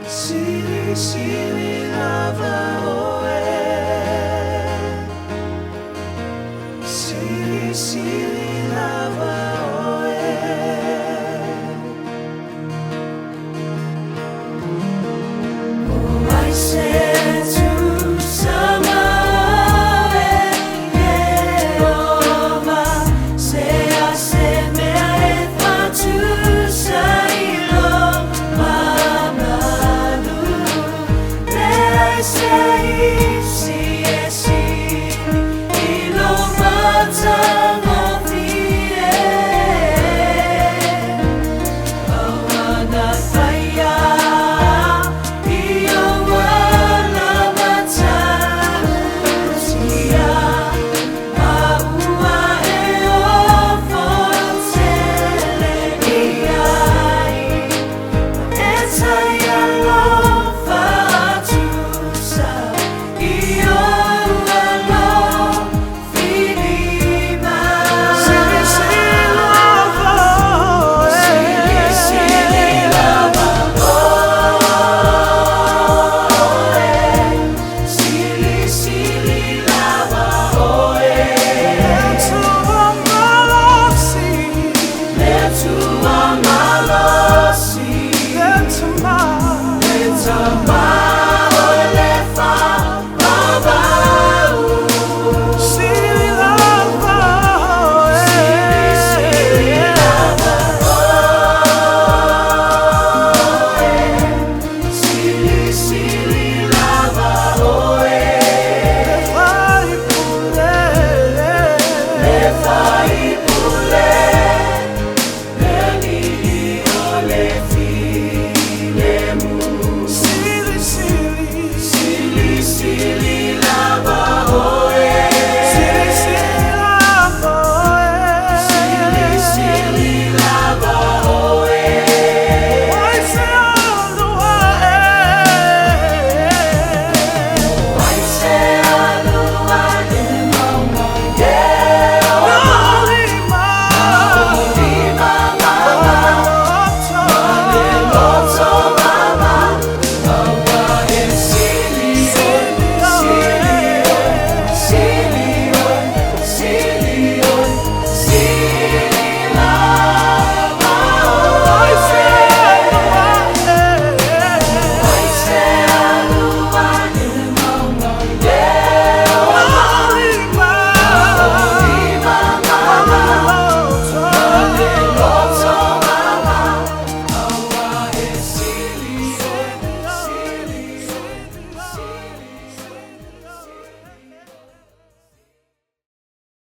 Sili, sili lava, oh, yeah. Sili, sili lava, oh, yeah. Oh, I said to Samoa.